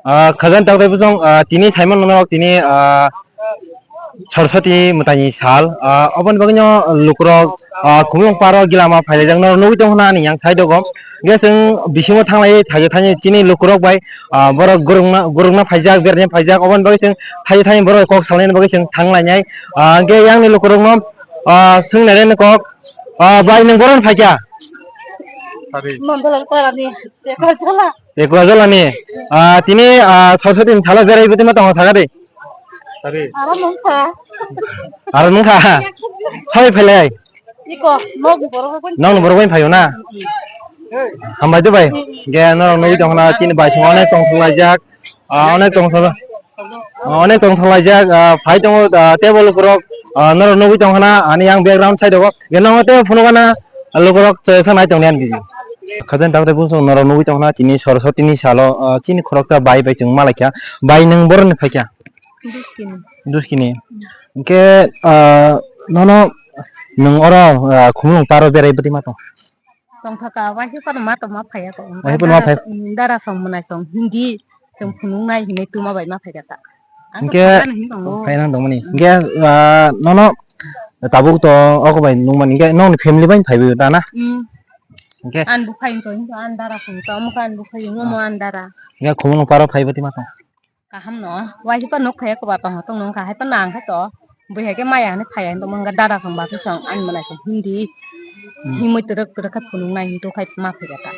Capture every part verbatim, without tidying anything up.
Ah, khajani takhuk tei bwsong, ah, tini saimano norok tini, ah, Saraswati mwtaini sal, ah, oboni bagwino lukurok, ah, Khumulwng paro gilama phailaijak norok nugwi tongkha ani yang side o. Hwnkhe chwng bisingo thanglaiwi thaisa thaini chini lukurok bai, ah, borok gurungna, gurungna phaijak, berajak phaijak, oboni bagwi chwng thaisa thaini borok kok salaini bagwi chwng thanglainai. Ah, hwnkhe yangni lukurokno, ah, swngnairani kok, ah, bai nwng borokno phaikha? Mandalor parani, Tekwajala. Tekwajala ni. Ah, tini, ah, Saraswati ni salo berai bwtwi ma tongo saka de. Aro nungkha. Aro nungkha. Sai phailai. Iko, nok ni borok bai. Nok ni borok bai phaio na. Hambai de bai. Ge norok nugwi tongkha na chini bai song onek tong thulaijak. Ah, onek tong thula. Ah, onek tong thulaijak. Ah, phai tongo, ah, table borok. Ah, norok nugwi tongkha na ani yang background side o. Ge nongo tei phunukana. Lukurok chaya sa nai tongni ani video. Khajani takhuk tei bwsong norok nugwi tongkha chini Saraswati ni salo, ah, chini khoroksa bai bai chwng malaikha. Bai nwng boroni phaikha? Duskini. Duskini. Hwnkhe, ah, nono nwng oro, ah, Khumulwng paro berai bwtwi ma tong? Tongthaka, waisa phano ma tongma phaiya ko. Waisa phano ma phai- Dara song mwnai song Hindi. Chwng phunuknai hinwi twma bai ma phaikha ta. Ang to Hwnkhe sakani hinwi tongo. Phaina tongmani. Hwnkhe, ah, nono tabuk to oko bai nungmani. Hwnkhe nokni family bai phaibai ta na? Hmm. Hwnkhe Ani bukhai to, hinto ani dara phai to, omo khe ani bukhai, omo ani dara. Hwnkhe Khumulwng paro phaibai twi ma tong? Kaham no. Waisa phano nuk phaiya ko ba tong tong nung kha, hai phano ang khe to. Bui hai khe maya hinwi phaiya hinwi tongmani, dada song ba khe song ani mwnai song Hindi. Hmm. Himwi twrwk twrwk khe phunuknai hinwi tongkha ma phaikha ta.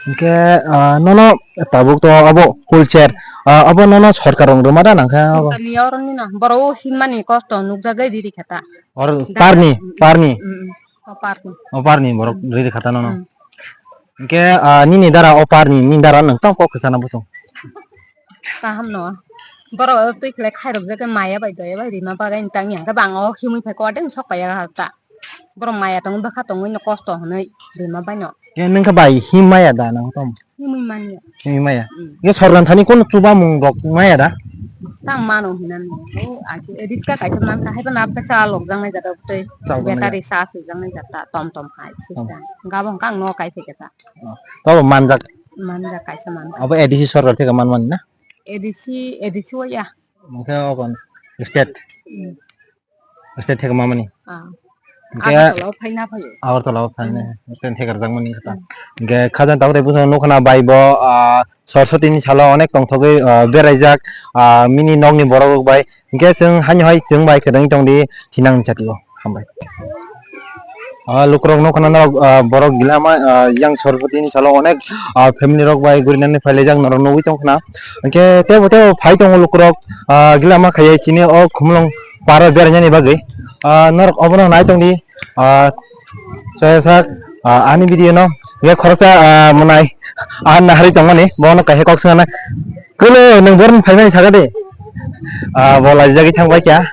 Hwnkhe, ah, nono tabuk to abo wheelchair, ah, abo nono sorkar rong rwma da nang khe abo? Sorkarni oro nino borok o himmani kosto nukjagwi riri kha ta. Or parni, parni? Mm, mm. O parni. O parni borok riri kha ta nono. Mm. Hwnkhe, ah, nini dara o parni, nini dara nwng tamo kok kwchana bwswng? Kaham no. Borok twi khlai khairokjak khe maya bai doya bai rima bagwi tang yang khe bang o himwi phai kok deng sok paiya kha ta. Borok maya tongwi bwkha tongwi no kosto hwnwi rima bai no. Khe nwng khe bai him maya da nang tamo? Himwi manya. Himwi maya. Mm. Khe sorkar thani kono chubamung rok maya da? Tang mano hinani. O agi riska kaisa man kha hai phano abka cha lok jang nai jata tei. Cha lok jang nai jata. Battery charge jang nai jata tom tom hai system. Gabo hwnkhe ang no kai phai khe ta. Oh. Tobo manjak. Manjak kaisa manjak. Abo A D C sorkar theke manmani na? A D C, A D C o ya. Hwnkhe obo state. Mm. State theke manmani. Ah. Hwnkhe Agartala o phaina phaio. Agartala o phaina. Mm. State theke rwjakmani kha. Mm. Hwnkhe khajani tabuk tei bwskango nukha na bai bo, ah, Saraswati ni salo onek tongthogwi, ah, beraijak, ah, mini nokni borok rok bai. Hwnkhe chwng haino hai chwng bai kwdwngwi tongdi thinangni chati o. Hambai. Ah, lukurok nukha na norok, ah, borok gilama, ah, yang Saraswati ni salo onek, ah, family rok bai gurinani phailaijak norok nugwi tongkha na. Hwnkhe tebo tebo phai tongo lukurok, ah, gilama khaiwi chini o Khumulwng paro berainani bagwi. Ah, norok obono nai tongdi, ah, chaya sak, ah, ani video no. Hwnkhe khoroksa, ah, mwnai, ah, nahari tongmani, bono kaisa kok swngna. Kwlo nwng borokno phaimani saka de. Ah, bo laijagwi thang bai kha.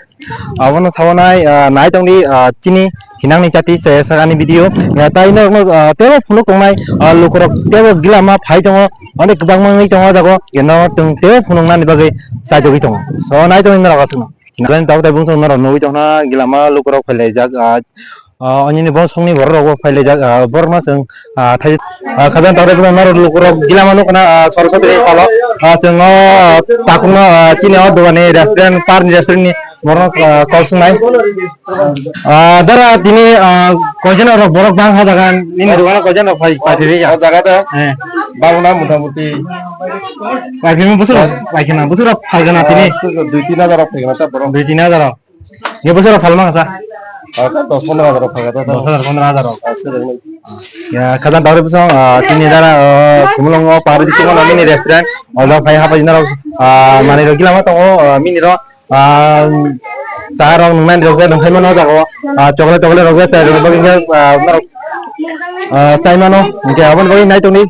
Abono sabanai, ah, nai tongdi, ah, chini hinangni chati chaya sakani video. Ah, tai norokno, ah, tebo phunuk tongnai, ah, lukurok tebo gilama phai tongo, onek kwbangma wngwi tongo o jago. Eno chwng tebo phunuknani bagwi chaijagwi tongo. So nai tongdi norok aswkno. Hinangni tabuk tei bwswk norok nugwi tongkha gilama lukurok phailaijak, ah, ah, onini bosongni borok rokbo phailaijak, ah, borokno chwng, ah, thai, ah, khajang tabuk tei bwswk norok lukurok gilama nukna, ah, Saraswati ni salo, ah, chwng o, ah, takhukno, ah, chini o dogani restaurant, parni restaurant ni borokno, ah, kok swngnai. Ah, dara tini, ah, koijon rok borok bang ha jaga nini dogano koijon rok phai, phai phai ya? O jaga da? Eh. Bangna motamuti. Phai phai bwswk rok, phai khna bwswk rok phai khna tini? Ah, dui tin hajar rok phai khna ta borok. Dui tin hajar rok. Ye bwswk rok phalma kasa? Ah, dos pondro hajar rok phai khna ta. Dos hajar, pondro hajar rok. Ah, sir, rok. Ya, khajang tabuk tei bwswk, ah, tini dara, ah, Khumulwngo pari bisingo nini restaurant. Oda phai ha phai naro, ah, manwi rok gilama tongo, ah, mini rok. Ah, cha rok nungnai rok je nungkhaimano o jaga o. Ah, chocolate, chocolate rok je chai rok bagwi khe, ah, norok, ah, chaimano. Hwnkhe aboni bagwi nai tongdi.